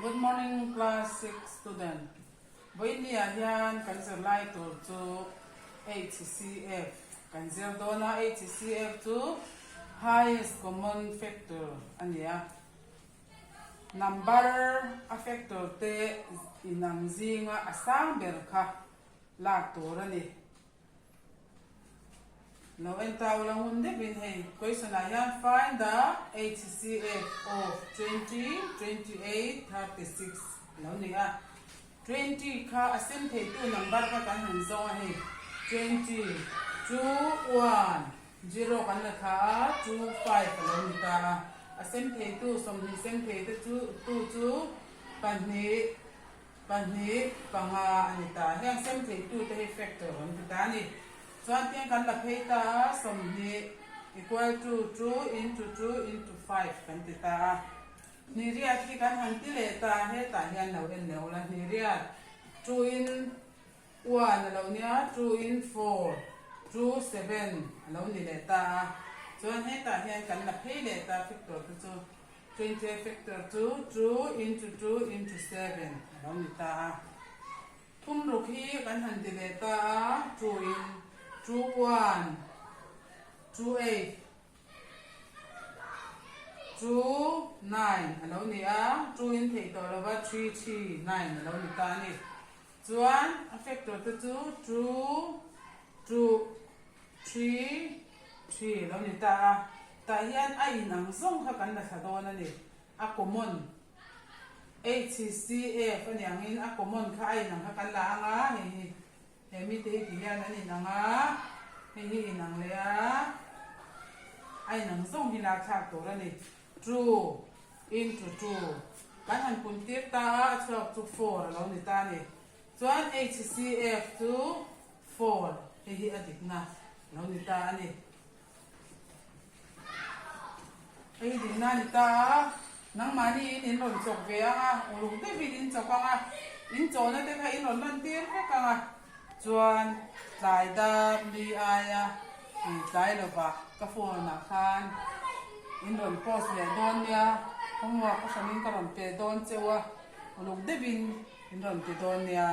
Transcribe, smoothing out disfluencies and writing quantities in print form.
Good morning class 6 student. Vawinia hian kan zirlai tur chu HCF kan zir dawn a, HCF chu highest common factor a ni a. Number a factor te inang zinga a sang ber kha lak tur a ni. Lo en ta ula ngun deuhin hei question ah hian find the HCF of 20, 28, 36 lo ni a. 20 kha a sem theitu number kha kan han zawng a hei 20, 2, 1, 0 kan la thla a 2, 5 a lo ni ta a. A sem theitu 20 sem thei te chu tu chu pahnih Pahnih, panga a ni ta. Heng sem theitute hi factor an ti ta a ni. Chuan tiang kan la phei ta a, 20 equal to two into two into five kan ti ta a. Hnihriat hi kan han ti leh ta a, hetah hian lo en leh ula, hnihriat two in one a lo nia, two in four, two seven a lo ni leh ta a. Chuan hetah hian kan la phei leh ta factor te chu. 20 factor chu 2 into 2 into 7 a lo ni ta a. Thum ruk hi kan han ti leh ta a, 2 in 2 1, 2 8, 2 9 a lo ni a, 2 in theih tawh lova 3 3 9 a lo ni ta a ni. Chuan a factor te chu 2 2 Thi, thi lo ni ta a, tah hian a in ang zawng kha kan la thla dawn a ni. A common, HCF a ni angin a common kha a in ang kha kan la ang a, hei hi he mite hi ti hian an in ang a, hei hi in ang leh a, a in ang zawng hi lak thlak tur a ni. Two into two kan han pun tir ta a, a chhuak chu four a lo ni ta a ni. Chuan HCF chu Four, hei hi a dikna lo ni ta a ni. Hei hi dikna a ni ta a, nangmahni in in rawn chawk ve ang a, uluk deuhin in chawk ang a, in chawhna te kha in rawn lan tir vek ang a, chuan tlai dar li aia tlai lovah ka phone ah khan in rawn post leh dawn nia, homework ka hramin ka rawn pe dawn cheu a, uluk deuhin in rawn ti dawn nia.